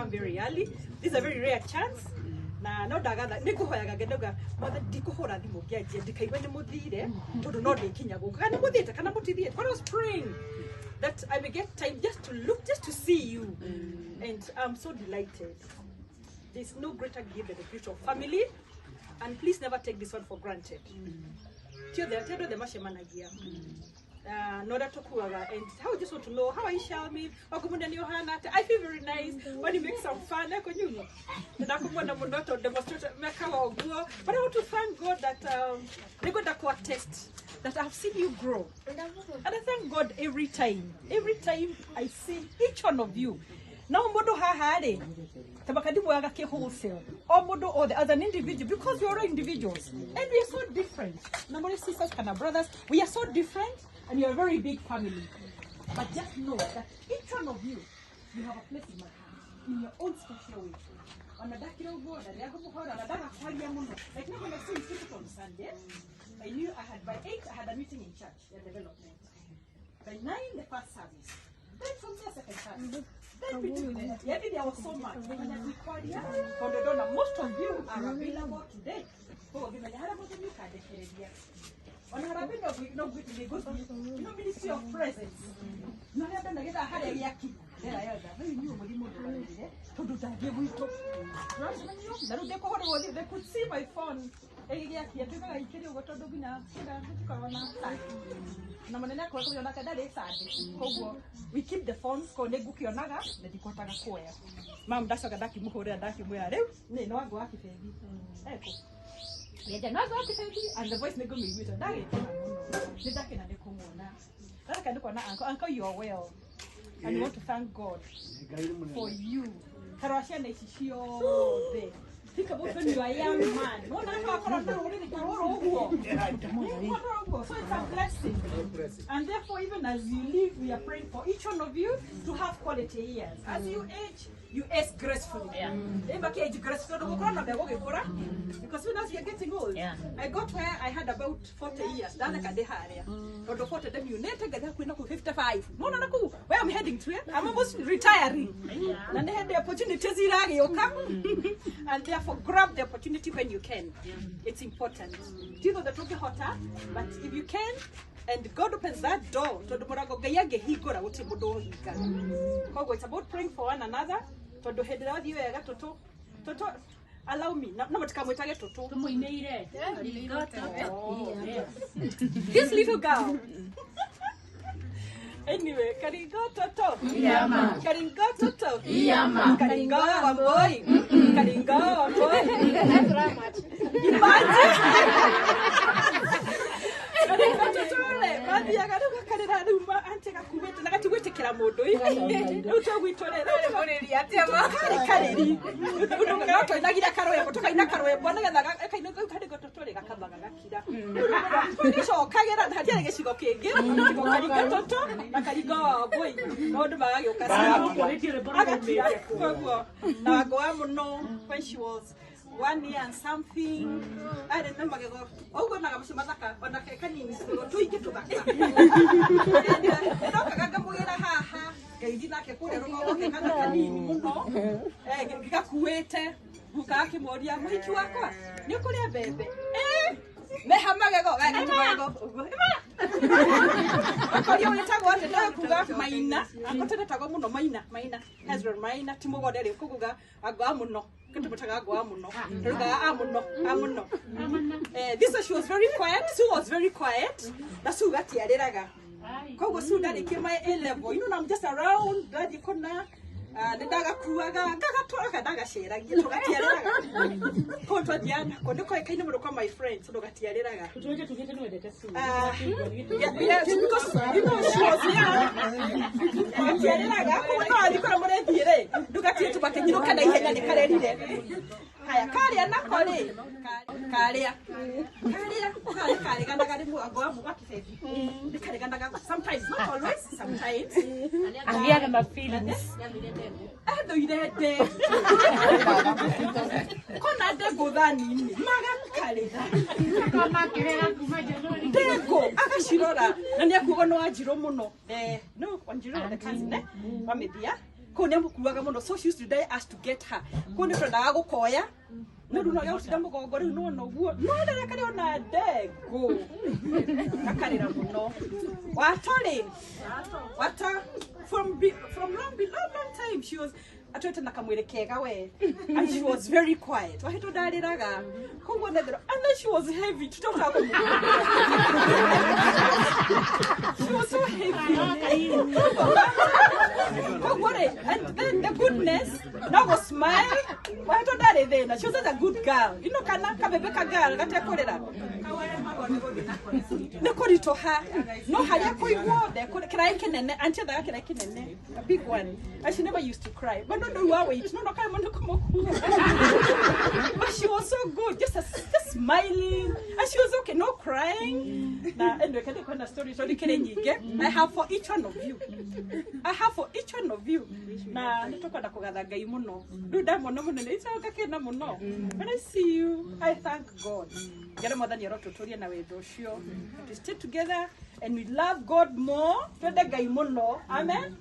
come very early. This is a very rare chance. Na no ndagatha nĩ ngũhoyaga Ngai ndauga mothe ndikũhũra thimũ ngĩanjia ndikaigue nĩ mũthire tondũ no ndĩkinya gũkũ kana nĩ mũthiĩte kana mũtithiĩte. But I was praying that I may get time just to look, just to see you. And I'm so delighted. There's no greater gift than the gift of family. And please never take this one for granted. Ti othe ti andũ othe macemanagia. Na ũrĩa tũkuaga and how I just want to know how are you, Shalmi? Wakumuna nĩ ũhana atĩa? I feel very nice when you make some fun ekũnyunywa ndakũmwona mũno to demonstrate mekaga ũguo, but I want to thank God that nĩngwenda kwa test that I've seen you grow, and I thank God every time, every time I see each one of you. No mũndũ haha rĩ tabaka ndimwoyaga kĩ wholesale, o mũndũ othe as an individual, because we are all individuals and we are so different. Na mũrĩ sisters kana brothers, we are so different and you are a very big family, but just know that each one of you, you have a place in my heart in your own special way. Ona ndakira ũguo na rĩrĩa ngũmũhora na ndagakwaria mũno, like now when I see you people on Sunday, I knew I had, by 8 I had a meeting in church, a development, by 9 the first service, then from there second service, then between, yani there was so much. Ndikwaria tondũ ndona most of you are available today, koguo ngĩmenya harĩa mũthĩ nĩũkandekereria ona harambĩ no ngũthiĩ, ministry of presence no rĩrĩa ndona gĩthaa harĩa gĩakinya ndera yothe rĩu inyuĩ mũthiĩ mũndũgamĩrĩre tondũ ndathiĩ gwitũ tũracemanio na rĩu ndĩkũhũrĩrwo thimũ. They could see my phone ĩgĩgĩakia tuĩkaga ikĩrĩ ũguo tondũ nginya kĩra tũtikoragwo na sandi na mũnene akorwo kũmenya onake ndarĩ sandi, koguo we keep the phones ko nĩ ngũkĩonaga na ndikũhotaga kuoya. Mam ndacoka ndakĩmũhũrĩra ndakĩmwĩra rĩu nĩ no wangu wa kĩbethi eko Ngenja no wangu wa kĩbethi and the voice nĩ ngũmĩiguĩte ndagĩkena mũno nĩ ndakena nĩ kũmuona ndakena nĩ kuona uncle. Uncle, you are well and we want to thank God for you. Tarora ciana ici ciothe. Think about when you are a young man. Wona andũ akorwo na rũrĩrĩ ta rũrũ ũguo. Rũrũ ũguo. So it's a blessing. And therefore, even as you live, we are praying for each one of you to have quality years. As you age, you age gracefully. Yeah. Age gracefully. Tondũ gũkũra na megũgĩkũra. Because even as we are getting old, I got where I had about 40 years. Ndatheka ndĩ harĩa. Tondũ 40 ndemiunĩte ngathiĩ hakuhĩ na kũu 55. Nona na kũu where I'm heading to, eh? I'm almost retiring. Na nĩ hĩndĩ opportunities iragĩũka. And therefore grab the opportunity when you can. It's important. Ti thothe tũngĩhota, but if you can and God opens that door, tondũ mũrango Ngai angĩhingũra gũtirĩ mũndũ ũhingaga. Koguo it's about praying for one another, tondũ hĩndĩ ĩrĩa wathiĩ wega tũtũ tũtũ allow me na mũtikamwĩtage tũtũ. Tumuinĩire. This little girl. Anyway, Karingo Toto. Iyama. Karingo Toto. Iyama. Karingo Wamboi. Karingo Wamboi. Imagine. Karingo Toto rĩ, mathiaga rĩu gakarĩra rĩu auntie gakuĩte na gatigwĩtĩkĩra mũndũ ĩ. Rĩu twagwitũ rĩ, karĩ karĩri. No twainagire karwĩmbo, tũkaina karwĩmbo nĩgetha kaina kau Karingo Toto rĩ gakamba gagakira. Tũgĩcokagĩra na hatiarĩ gĩcigo kĩngĩ, gĩcigo Karingo Toto na Karingo Wambui. Maũndũ magagĩũka agakira. Koguo na wangoa mũno when she was 1 year and something arĩ na magego ũguo naga macio mathaka ona ke kanini tũgego tũingĩ tũthaka ndokaga ngamũgĩra haha ngaithi nake kũrĩa rũgongo ke kana kanini mũno gakuĩte guka akĩmũria mũhiki wakwa nĩ ũkũrĩa mbembe meha magego wega tũmagego ũguo akorio wĩtagwo atĩ ndoĩ kuga Maina akotete mũno Maina Maina Hezron Maina ti mũgode rĩ kuguga angoa mũno kĩtũmũtaga angoa mũno tũrugaga a mũno a mũno. This one, she was very quiet. Sue was very quiet na Sue gatiarĩraga, koguo Sue ndarĩkie my A level, I'm just around ndathiĩ kũna nĩ ndagakuaga ngagatwaraga ndagaceragia tũgatiarĩraga koguo twathiaga nako nĩ koĩkaine mũno kwa my friends tondũ gatiarĩraga. Tũtũrĩte tugĩte nĩwendete Sue. Yeah, because she was young. Gatiarĩraga koguo no athiĩ kũrĩa mũrethiĩ rĩ ndũgatige tũmakĩnyinũka na ihenya nĩ karerire haya karĩa nako rĩ karĩa karĩa karĩ karĩganaga rĩmwe angoa wa kĩbethi nĩ karĩganaga sometimes, not always, sometimes. Agĩaga ma feelings. Athũire ndengũ kona ndengũ thani-inĩ magakarĩra. Makĩrĩra kuma January. Ndengũ agacirora na nĩ akuga nĩ Wanjirũ mũno, no Wanjirũ the cousin wa mĩthia. Kũu nĩ amũkuaga mũno, so she used to die us to get her. Kũu nĩ twendaga gũkoya no rĩu no gĩgũtinda mũgongo rĩu nona ũguo no rĩrĩa karĩ ona ndengũ gakarĩra mũno. Wato rĩ, wato from long, long, long time she was atwete na kamwĩrĩ kega we, and she was very quiet. Wahĩtwo ndarĩraga koguo nethero, and then she was heavy, tũtokaga kũmũkuua. She was so heavy. Koguo rĩ, and then the goodness no go smile. Wahĩtwo ndarĩ thĩna. She was such a good girl, you know, kana kabebe ka girl gatekũrĩra nĩ kũritũha no harĩa kũigwo kĩraĩ kĩnene, auntie ethaga kĩraĩ kĩnene, a big one, and she never used to cry. But no no wa wait no no karemwo nĩ kũmũkua. But she was so good, just smiling, and she was okay, no crying. Na anyway, kende kwenda story tondũ ikĩrĩ nyingĩ. I have for each one of you, I have for each one of you. Na nĩ tũkwenda kũgatha Ngai mũno. Rĩu ndamona mũnene icoka kena mũno. When I see you, I thank God. Ngera Mwathani arotũtũria na wendo ũcio. To stay together and we love God more. Twende Ngai mũno. Amen.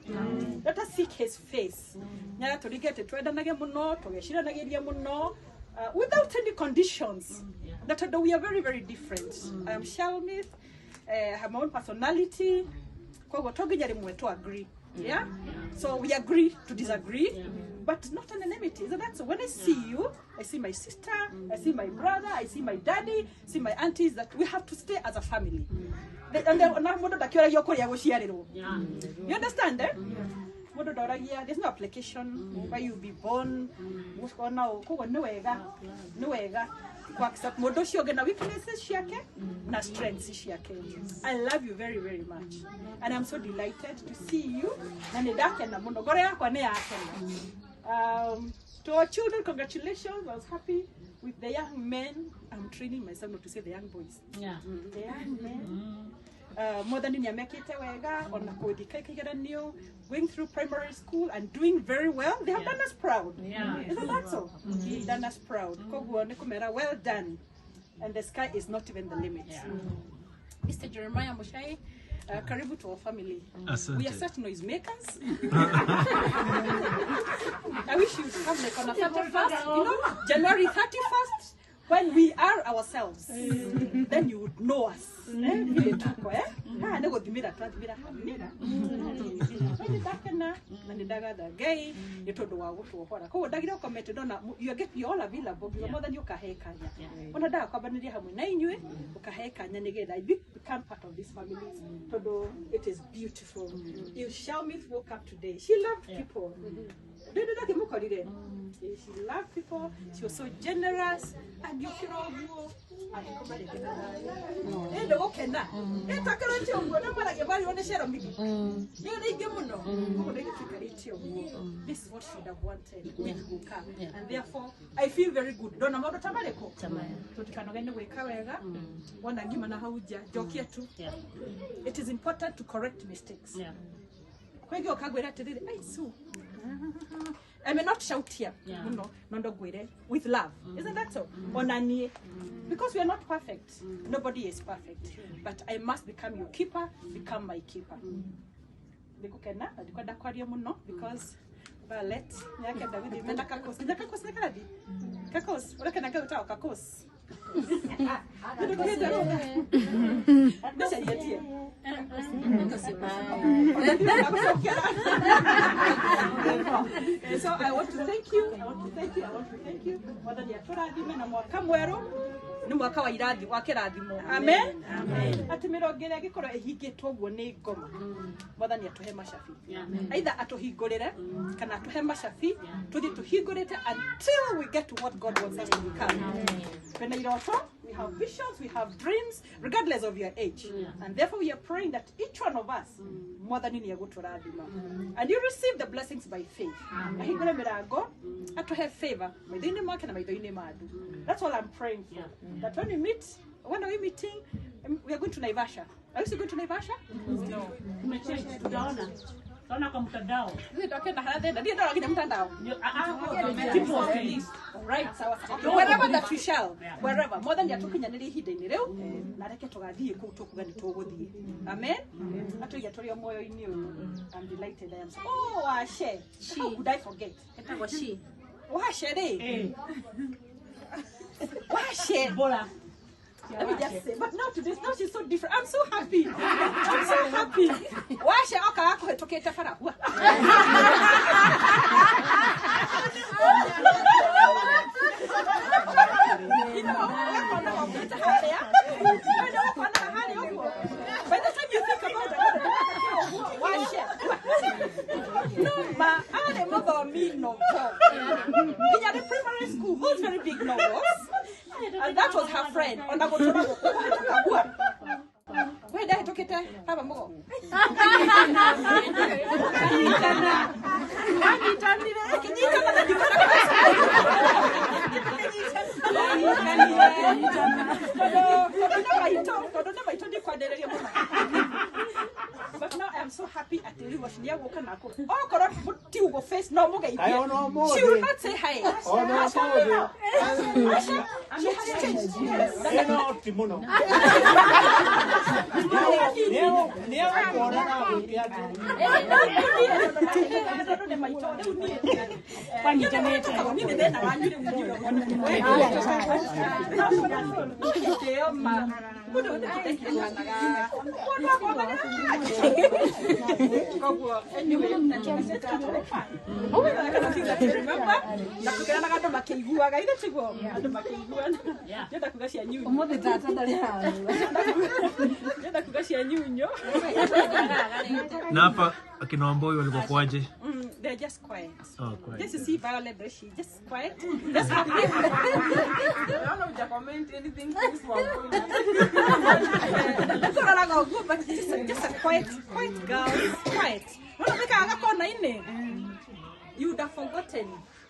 Let us seek his face. Nĩaratũringa atĩ twendanage mũno, tũgeciranagĩria mũno, without any conditions. That although we are very, very different. I am Shelmith, I have my own personality. Koguo to nginya rĩmwe to agree. Yeah? So we agree to disagree, but not an enmity. So that's when I see you, I see my sister, I see my brother, I see my daddy, see my aunties, that we have to stay as a family. And then na mũndũ ndakĩũragio kũrĩa gũciarĩrwo. You understand, eh? Mũndũ ndoragia, there's no application where you be born. Ona koguo nĩ wega, nĩ wega ku accept mũndũ ũcio ũngĩ na weaknesses ciake na strengths ciake. I love you very, very much. And I'm so delighted to see you. Na nĩ ndakena mũno. Ngoro yakwa nĩ yakena. To our children, congratulations. I was happy with the young men. I'm training myself not to say the young boys. The young men. Mwathani nĩ amekĩte wega ona kũthika kĩgeranio, going through primary school and doing very well. They have done us proud. Isn't that so? They've done us proud. Koguo nĩ kũmera well done, and the sky is not even the limit. Mr. Jeremiah Mushai, karibu to our family. Asante. We are such noise makers. I wish you'd come like on a 31st, January 31st, when we are ourselves. Then you would know us. Eh, vile tuko, eh? Ha, nĩ gũthimĩra twathimĩra hanini. No nĩ ndakena na nĩ ndagatha Ngai nĩ tondũ wa gũtuohora. Koguo ndagire ũkomete ndona you are all available ngiuga Mwathani ũkahe kanya. Ona ndaga kwambanĩria hamwe na inyuĩ ũkahe kanya nĩgetha I become part of this family tondũ it is beautiful. If Shelmith woke up today, she loved people. Ndĩ ndakĩmũkorire. She loved people. She was so generous. Agĩũkĩra ũguo agĩkoma rĩngĩ na thayũ. Ĩ ndũgũkena. Ĩtakĩrĩte ũguo na maragia marirwo nĩ Shelmith. Nĩ rĩingĩ mũno. Koguo ndĩgĩtuĩkarĩte ũguo. This is what she would have wanted with guka. And therefore, I feel very good. Ndona maũndũ ta marĩkũ? Tũtikanoge nĩ gwĩka wega. Wona ngima na hau nja, njokia tu. It is important to correct mistakes. Kwĩngĩ ũkangwĩra atĩrĩrĩ, ai Sue, I may not shout here mũno, no ndongwĩre with love. Isn't that so? Ona niĩ, because we are not perfect. Nobody is perfect, but I must become your keeper, become my keeper. Nĩngũkena na ndikwenda kwaria mũno because Violet nĩakenda gũthiĩ mena kakos nginya kakos nĩ karathi kakos ũrekena ngagũtagwo kakos. Nĩcarietie. So I want to thank you. I want to thank you. I want to thank you. Mwathani atũrathime na mwaka mwerũ nĩ mwaka wa irathi wa kĩrathimo. Amen. Atĩ mĩrongo ĩrĩa ĩngĩkorwo ĩhingĩtwo ũguo nĩ ngoma. Mwathani atũhe macabi. Either atũhingũrĩre kana atũhe macabi tũthiĩ tũhingũrĩte until we get to what God wants us to become. Twĩna iroto, we have visions, we have dreams, regardless of your age. And therefore we are praying that each one of us, Mwathani nĩ egũtũrathima. And you receive the blessings by faith. Ahingũre mĩrango, atũhe favor maitho-inĩ make na maitho-inĩ ma andũ. That's all I'm praying for. That when we meet, when are we meeting? We are going to Naivasha. Are you still going to Naivasha? No. Tumechange, tutaona. Tona kwa mtandao. Ithuĩ twakĩona harĩa thĩna. Ndiĩ ndorora nginya mtandao. Ti post. Right, sawa sawa. Okay, wherever that we shall, wherever. Mwathani atũkinyanĩrie ihinda-inĩ rĩu na reke tũgathiĩ kũu tũkuga nĩ tũgũthiĩ. Amen. Atũiga tũrĩ o muoyo-inĩ ũyũ. I'm delighted I am so. Oh, Washe. How could I forget? Etagwo she. Washe rĩ. Eh, Washe. bora. Let me just say, but now today, now she's so different. I'm so happy. I'm so happy. Washe okaga kũhĩtũkĩte bara. Hua. You know, ũgakona okĩte harĩa. Wena ũkona harĩa ũguo. By the time you think about it, Washe. No, ma, arĩ mũthomi novel. Nginya the primary school, those very big novels. And that was her friend. Ona gũtũra gũkũ hua. We ndahĩtũkĩte baba mũgo. Kanyitana. Anyitanire. Akĩnyitana na ndikona. Tondũ nĩ maitũ, tondũ nĩ maitũ ndikwanĩrĩria mũno. But now I am so happy at the river nĩ egũka nako. Okorwo ti ũguo face no mũgeithie. Kaĩ ona ũmũthĩ. She will not say hi. Ona ũmũthĩ. Asha, she has changed. Yes. Ĩno ti mũno. Nĩ egũkuona na agwĩke atĩ. Kwanyitanĩte. Na tũkeranaga andũ makĩiguaga ithe tiguo andũ makĩiguana ndĩrenda kuga cia nyunyu Ũmũthĩ tata ndarĩ haha. Ndĩrenda kuga cia nyunyu. Na hapa akina Wamboi walikuwa kwaje? They're just quiet. Oh, quiet. Just to see Violet, there she just quiet. Just happy. Naona huja comment anything kuhusu Wambui. Tũroraga ũguo, but just a quiet, quiet girl, quiet. Nona mekaga kona-inĩ. You would have forgotten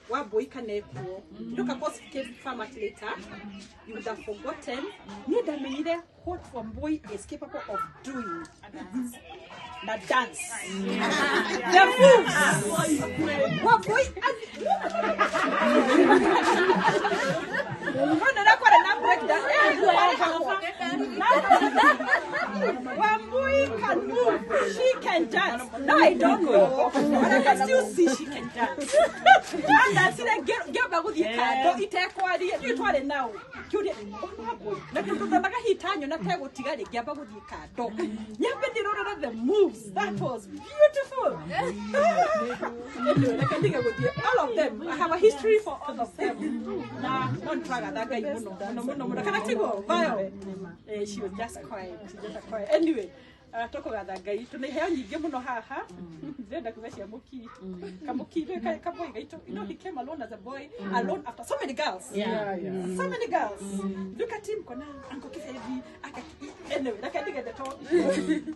Wambui kana ekuo. Look across came far much later. You would have forgotten. Niĩ ndamenyire what Wambui is capable of doing. Na dance. The moves. Wambui Nona nakora na break dance. Wambui can move. She can dance. Now I don't know, but I can still see she can dance. And that's it. Get back with your car. Itekwaria. You tware now. Kiuria. Wambui. Na tundu ndonaga hitanyo na tegũtiga rĩ ngĩamba gũthiĩ kando. Nyambe ndĩrorera the moves. That was beautiful. Anyway, reke ndige gũthiĩ. All of them. I have a history for all of them. Na no nĩtwagatha Ngai mũno mũno mũno mũno. Kana tiguo? Vio. Eh, she was just quiet. She just quiet. Anyway, tũkũgatha Ngai tũna iheo nyingĩ mũno haha. Ndĩrenda kuga cia mũki kamũki kaboy gaitũ. You know he came alone as a boy, alone after so many girls. So many girls. Look at him, kona Uncle Kifevi. Anyway, reke ndige ndeto.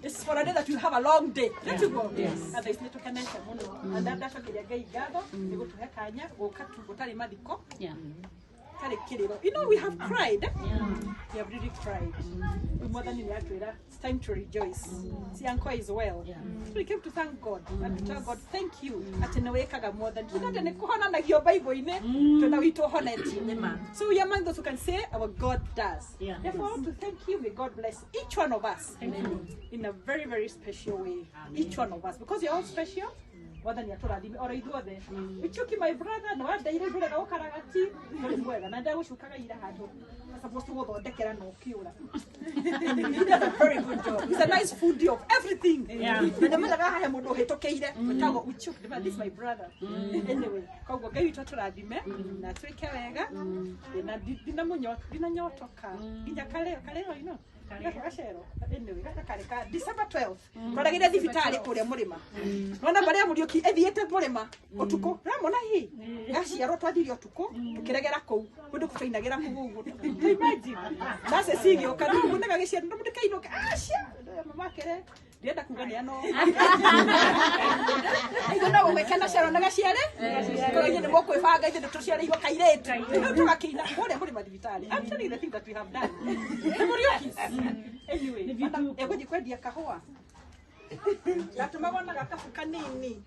It's for a day that we'll have a long day. Let you go. Yes. And there is nĩtũkenete mũno. Na ndacokeria Ngai ngatho nĩ gũtũhe kanya gũka tu gũtarĩ mathiko. Tarĩ kĩrĩro. You know we have cried. We have really cried. Rĩu Mwathani nĩ atwĩra it's time to rejoice. See, Uncle is well. So we came to thank God and to tell God thank you atĩ nĩ wĩkaga Mwathani. Tũndate nĩ kũhonanagio Bible-inĩ twĩna witũ ũhonetie. So we are among those who can say our God does. Therefore, I want to thank you. May God bless each one of us in a very, very special way. Each one of us. Because you're all special. Mwathani atũrathime oro ithuothe. Uchuki my brother no wandeire ndũrega gũkaragati nĩ mwega na ndagũcukaga ira handũ supposed to gũthondekera na ũkĩũra. He does a very good job. He's a nice foodie of everything. Na ndĩmenyaga hahe mũndũ ũhĩtũkĩire wĩtagwo Uchuki. Ndĩmenya, this is my brother. Anyway, koguo Ngai witũ atũrathime na twĩke wega. Na ndinamũnyotoka nginya karĩo karĩo you know. Gaka gacero. Anyway, gaka karĩ ka December 12th. Twaragĩire thibitarĩ kũrĩa mũrĩma. Nona marĩa Mũriũki ethiĩte mũrĩma ũtukũ. Ramona hi. Gaciarwo twathire ũtukũ tũkĩregera kũu. Kũndũ tũinagĩra kũu ũguo. Imagine. Nurse cigĩũka no mũnega gĩciaro no mũndĩkainũka. Acia. Mama kere. Ndĩrenda kuga nĩ ano. Ithuĩ no gũgĩkena ciaro na gaciare. Korwo inyuĩ nĩ mũkwĩbanga ithuĩ nĩtũciarĩirwo kairĩtu. Rĩu tũgakĩina kũrĩa mũrĩma thibitarĩ. I'm telling you the thing that we have done. Nĩ Mũriũki. Anyway, egũthiĩ kwendia kahũa. Ndatũmagwo na gakabu kanini.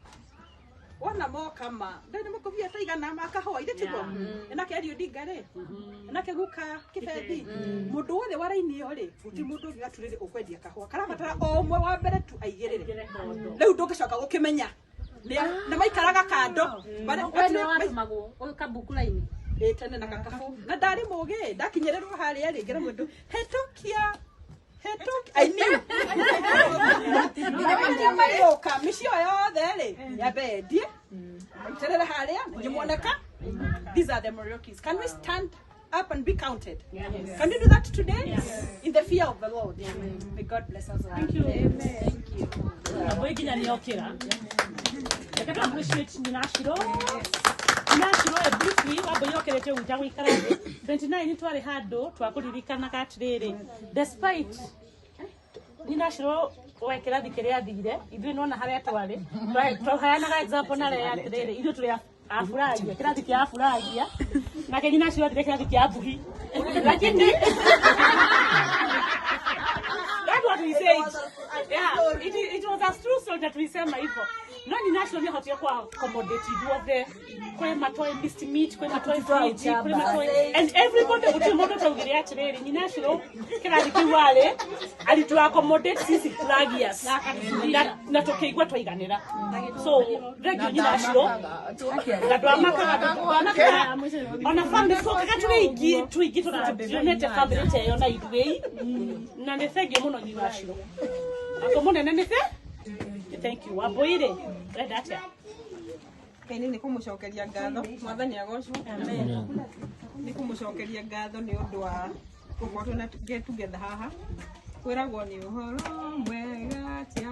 Wona moka ma ndĩ nĩ mũkũbia ta igana ma kahũa ithe tiguo enake Eliud Ngarĩ enake guka Kĩbethi mũndũ wothe wa raini ĩyo rĩ gũtirĩ mũndũ ũngĩ gaturĩrĩ ũkwendia kahũa karabatara o ũmwe wa mbere tu aigĩrĩre rĩu ndũngĩcoka gũkĩmenya na maikaraga kando. We nĩ watũmagwo ũkabuku raini. Ĩ tene na gakabu na ndarĩ mũgĩ ndakinyĩrĩrwo harĩa rĩ ngĩra mũndũ hetũkia hetũkia I knew nginya marĩa marĩũka mĩciĩ ĩyo yothe rĩ nyambe endie maitĩrĩre harĩa ngĩmuoneka. These are the Muriukis. Can we stand up and be counted? Yes. Can we do that today? Yes. In the fear of the Lord. Yes. May God bless us all. Thank you. Amen. Thank you. Wambui nginya nĩ okĩra. Reke tũ appreciate nyina Shiro. Nyina Shiro e briefly Wambui okĩrĩte ũguo itagũikara thĩ. 29 twarĩ handũ twakũririkanaga atĩrĩrĩ despite nyina Shiro we kĩrathi kĩrĩa athire ithuĩ nona harĩa twarĩ twaheanaga example na rĩa atĩrĩrĩ ithuĩ tũrĩ afuragia kĩrathi kĩa afuragia nake nyina Shiro athire kĩrathi kĩa abuhi lakini that's what we said. Yeah, it was a true story that tulisema hivyo. No ni national nĩ kwa accommodate ithuothe. Kwe matoe mist meat, kwe matoe fridge, kwe matoe and everybody gũtirĩ mũndũ ũtaugire atĩrĩrĩ nyina Shiro kĩrathi kĩu arĩ alitu accommodate sisi flagias na tũkĩigua twaiganĩra. So thank you nyina Shiro. Na ndwamakaga ndwamakaga ona family tũkaga tũrĩ aingĩ tũingĩ tondũ tũtionete family ta ĩyo na ithuĩ na nĩ thengiũ mũno nyina Shiro. Ako mũnene nĩ thank you. Wambui rĩ ũrenda atĩa? Ĩni nĩ kũmũcokeria ngatho mwathani agocwo. Nĩ kũmũcokeria ngatho nĩ ũndũ wa gũkorwo twĩna get together haha. Kwĩragwo nĩ ũhoro mwega tia